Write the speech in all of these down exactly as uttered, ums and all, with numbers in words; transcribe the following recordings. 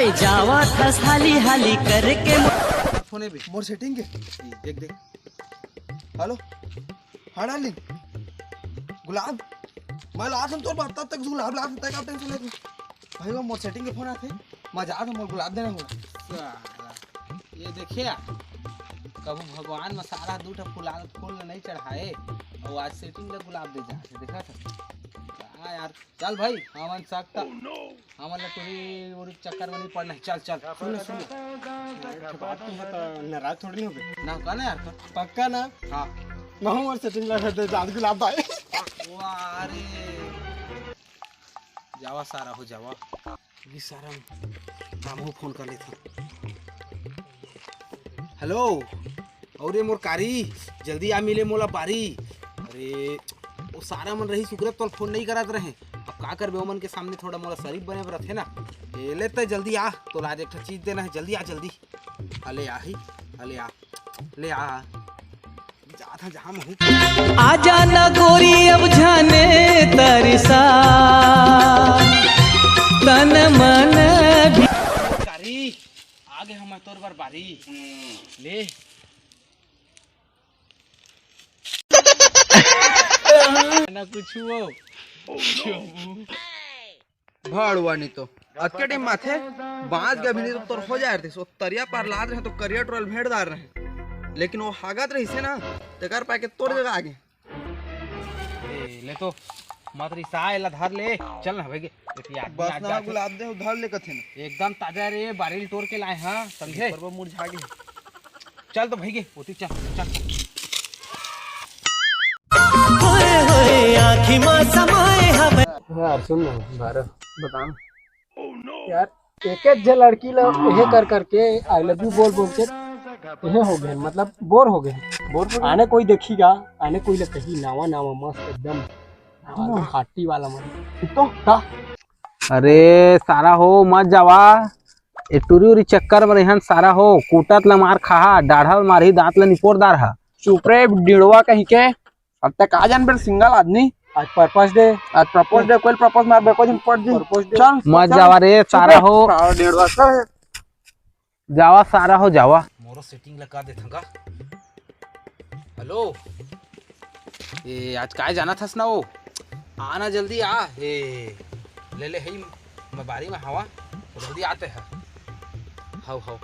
जावत हस हाली हाली करके। फोन हे बे। मोर सेटिंग के। देख, देख। हेलो। हाँ डार्लिंग। गुलाब। मैं लात हूँ तोर बात, तब तक गुलाब लात हूँ, तय का टेंशन लेत हूँ। भाई वो मोर सेटिंग के फोन आथे। मैं जात हूँ, मोर गुलाब देना होगा। साला, ये देखे यार, कभू भगवान में सारा दू ठा फुला फूल नहीं चढ़ाए, और आज सेटिंग ला गुलाब दे जाथे, देखा था? हाँ यार, चल भाई, हमन सकता, हमन ला टूरी उरी चक्कर में नहीं पड़ना है। चल चल, सुन ले, सुन ले। एक ठो बात तो है, तो नाराज थोड़ी नहीं होगे। ना, कहना यार, कर। पक्का ना? हाँ। मैं हूँ और सेटिंग लगा दे, जात गुलाब भाई। वाह रे। जावा सारा हो जावा। ये सारा मामू फोन कर लेता। हेलो, अउ रे मोर कारी, जल्दी आ मिले मोला बारी। अरे, वो सारा मन रही सुकरत तोल फोन नहीं करत रहे। अब का करबे, ओमन के सामने थोड़ा मोला शरीफ बने बर रथे ना। ए, ले तै जल्दी आ, तोला आज एक ठो चीज देना है, जल्दी आ, जल्दी। अले आ ही, अले आ, ले आ। जात हा जहाँ महू। आजा ना गोरी अब जाने तरिसा, तन मन भी। कारी, आगे हम तोर बर बारी। ले। ना कुछ हो। भाड़वा नहीं तो। अतके टाइम माथे, बांच गए भी नहीं तो तोर हो जाए रहिस। वो तरिया पार लात रहे तो करिया टोरल भेंट दार रहे। लेकिन वो हागत रहिस हे ना, तेकर पाके तोर जगह आगे। ए, ले तो, मत रिसा, एला धर ले। चल ना भैगे। एक आदमी बस आज ना जाके गुलाब दे, धर ले कथे ना। एकदम ताजा रे, बारी ल टोर के लाए, हाँ, समझे? पर वो मुरझा गए। चल तो भैगे, ओती चल, चल, चल। होए होए आँखी मा समाए हवे। यार सुन ना, बारह बता ना। यार, एक एक जे लड़की ला एहे कर करके I love you बोल बोल के एहे हो गए, मतलब बोर हो गए। बोर हो गए? आने कोई देखी गा, आने कोई ला कही नावा नावा मस्त एकदम हाँ। खाटी वाला मन। तो का? अरे सारा हो मत जावा, ए टूरी उरी चक्कर में रहन सारा हो, कूटत ला मार खाहा, डाढ़ल मारही, दांत ला निपोर दार हा। चुप रे डिड़वा कहीं के। अब तक आ जान बेर सिंगल आदमी। आज पर्पस दे। आज प्रपोज दे, कोई प्रपोज मार बे, कोई दिन पड़ दी। प्रपोज दे। चल, मत चल। जावा रे, चुप सारा रे। हो। सारा डेढ़ बस्ता है। जावा, सारा हो, जावा। मोरो सेटिंग लगा दे थंगा। हेलो। ए, आज काय जाना थस ना वो? आना जल्दी आ। ए, ले ले, हई, मैं बारी में हवा। जल्दी आते हैं। How, how.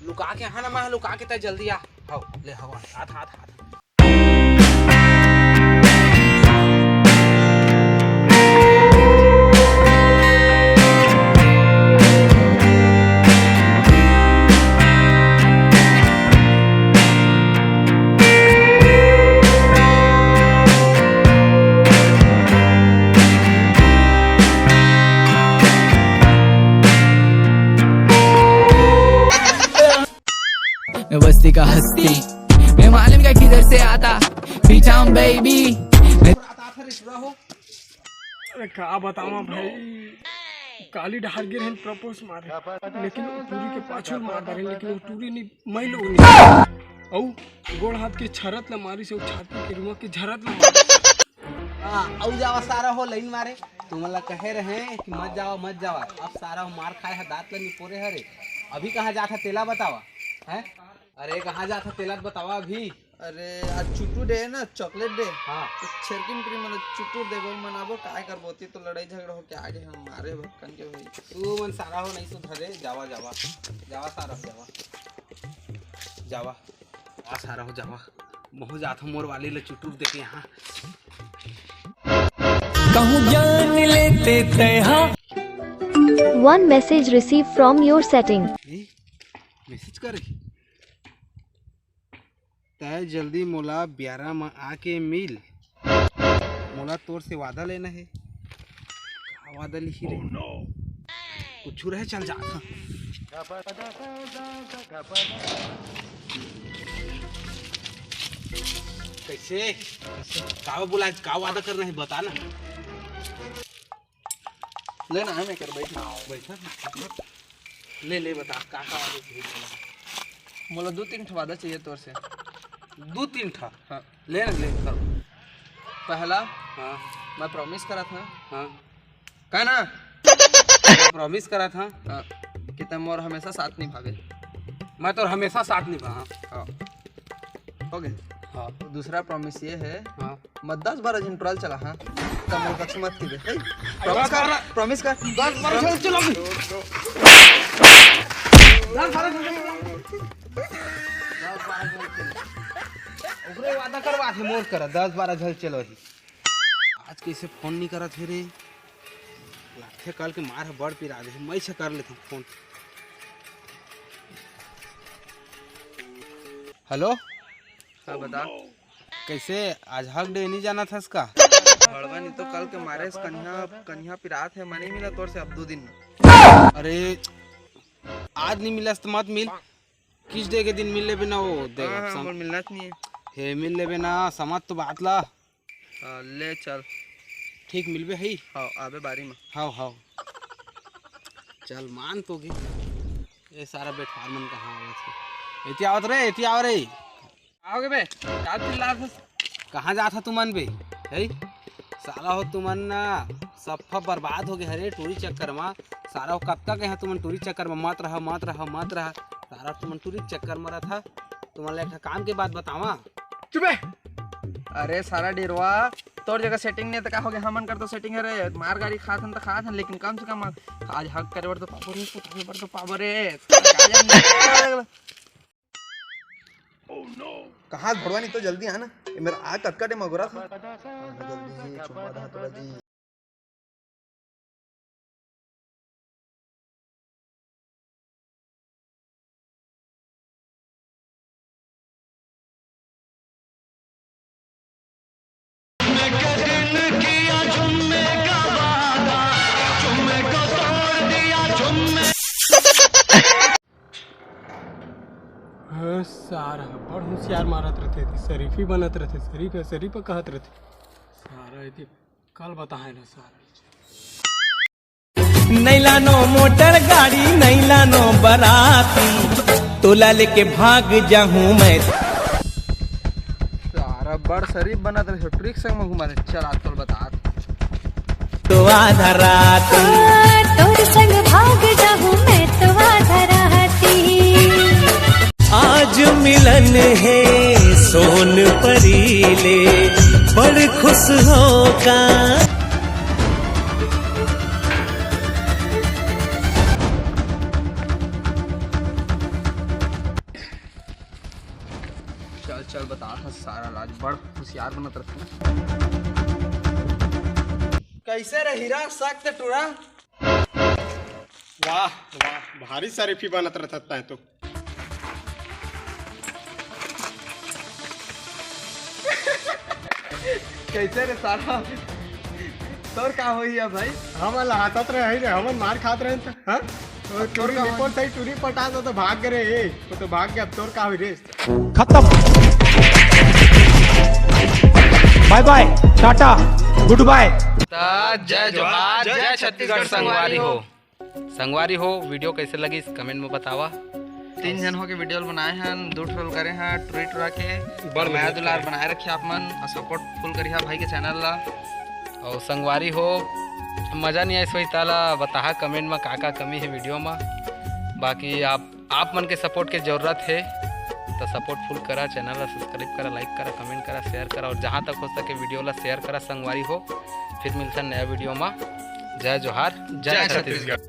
लुका के, हाँ ना, मैं लुका के तय जल्दी आ। हाउ, ले, हवा, हाथ, हाथ, हाथ। मैं बस्ती का हस्ती, मैं मालूम का किधर से आता, पीछा हूँ बेबी। मैं अरे का बतावा भाई, काली डहार गिर हन प्रपोज मारे, लेकिन वो टूरी के पाछू मार डारे, लेकिन वो टूरी नहीं, मैं लोग नहीं। औ गोड़ हाथ के छरत ला मारी से, वो छाती के रुआ के झरत ला मारी। हाँ, औ जावा सारा हो लाइन मारे। तुमन ला कहे रहे कि मत जावा, मत जावा। अब सारा हो मार खाए हा, दांत ला निपोरे हरे। अभी कहाँ जात हा तेला बतावा, हैं? अरे कहाँ जात हा तेला त बतावा अभी। अरे आज चुटू डे है ना, चॉकलेट डे। हाँ। तो छेरकिन प्री मन चुटू देबो मनाबो, काय करबो? ती तो लड़ाई झगड़ा होके आगे हम मारे भक्कन के भाई। तू मन सारा हो नहीं सुधरे, जावा जावा। जावा सारा हो जावा। जावा। आ सारा हो जावा। महू जात हो मोर वाली ले चुटू देके यहाँ। कहूँ ज्ञान लेते तय हा। One message received from your setting. A, message करे। तय जल्दी मोला ब्यारा म आके मिल, मोला तोर से वादा लेना हे। का वादा लिही रे? कुछु रहे, चल जात हँ। कैसे? का बोला, का वादा करना हे, बता ना। ले ना, मैं कर बैठ। बैठा। ले, ले, बता, का, का वादा चाहिए बोला? मोला दू तीन ठो वादा चाहिए तोर से। दू तीन ठा? हाँ। ले ना, ले, कर। पहला, हाँ। मैं प्रॉमिस करत हूँ। हाँ। का ना? प्रॉमिस करत हूँ। हाँ। त मोर हमेशा साथ निभाबे। मैं तोर हमेशा साथ निभाहूं। हाँ। हो गए। हाँ। दूसरा प्रॉमिस ये है, हाँ। मैं दस बारह झन टुरा ल चलाहूं, त मोर कछु मत कहिबे। हे, प्रॉमिस कर, प्रॉमिस कर। दस बारह झन चलाहूं। दस बारह झन चलाहूं। ओकरे वादा करवा हे मोर करा, दस बारह झन चलाहूं। आज कइसे फोन नइ करत हे रे? लागथे कल के मार ह बड़ पिरा दे, मैं से कर लेथंव फोन। हेलो। हाँ, बता। कइसे आज हक डे नइ जानत हस का? भड़वा नइ तो कल के मारे से कनिहा, कनिहा पिरात हे, मैं नइ मिला तोर से अब दू दिन। अरे, आज नइ मिलस त मत मिल, किस डे के दिन मिल लेबे ना, वो दे हाँ, हाँ, सम- मोर मिलना चाहिए। हे, मिल लेबे ना, समझ तो बात ला। हाँ, ले चल। ठीक मिलबे हई? हाँ, आबे बारी में। हाँ, हाँ। चल, मान तो गे। ए सारा बेटवार मन कहाँ आवत हे? एती आवत रे, एती आव रे। आओगे बे? का चिल्लात हस? कहाँ जात ह तुमन बे? हे? साला हो तुमन ना सफ्फा बर्बाद हो गे हरे टूरी चक्कर मा। साला हो कतका कहे तुमन टूरी चक्कर मा मत रहा, मत रहा, मत रहा। साला तुमन टूरी चक्कर मा रहा। तुमन ला एक ठा काम के बात बतावा। चुपे। अरे सारा डेरवा, तोर जगह सेटिंग नहीं तो का हो गया? हमन कर तो सेटिंग है रे, मार गाड़ी खात हन तो खात हन, लेकिन कम से कम आज हक करे बर तो पाबो रे, उठावे बर तो पाबो रे। कहाँ भड़वा नहीं तो जल्दी आना। ये मेरा आ कतका टाइम अगोरा था। आना जल्दी जी, चुम्मा दा थोड़ा जी। हाँ, सारा बड़ होशियार मारत रथे, शरीफी बनत रथे, शरीफ है, शरीफ कहत रथे। सारा एती कल बताए ना सारा। नैलानो मोटर गाड़ी, नैलानो बराती, तोला लेके भाग जाहूं मैं। सारा बड़ शरीफ बनत रहे, ट्रिक संग में घुमा दे। चल, आज तोल बता। तो आधा रात। आ, तोर संग भाग जाहूं मैं तो आधा राती। आज मिलन हे सोन परी ले, बड़ खुश हों का। चल चल, बता था सारा लाज, बड़ होशियार बनत रथे। कैसे रे हीरा, सख्त टूरा? वाह वाह, भारी शरीफी बनत रहत तैं तो। कैसे रे सारा, तोर का होई है भाई? हमन ला हाथत रहे रे, हमन मार खात रहे त, हाँ? और अब तोर टूरी का निपोर होई? सही टूरी पटा दो तो भाग गए रे, ए, वो तो भाग गया, अब तोर का होई रे? खत्म। बाय बाय, टाटा, गुड बाय। त जय जोहार, जय छत्तीसगढ़ संगवारी हो। संगवारी हो, वीडियो कैसे लगिस, कमेंट में बतावा। तीन झन होके वीडियो बनाए हन, दू ठो रोल करे हन, टुरी टुरा के। बड़ मया मेहनत दुलार करे। बनाए रखे आप मन, और सपोर्ट फुल करिहा भाई के चैनल ला। और संगवारी हो, मजा नहीं आइस होही, ताला बताहा कमेंट में का का कमी है वीडियो में। बाकी आप, आप मन के सपोर्ट के जरूरत है, तो सपोर्ट फुल करा, चैनल ला सब्सक्राइब करा, लाइक करा, कमेंट करा, शेयर करा, और जहाँ तक हो सके वीडियो ला शेयर करा संगवारी हो। फिर मिलता नया वीडियो में। जय जोहार, जय जय छत्तीसगढ़। छत्तीसगढ़।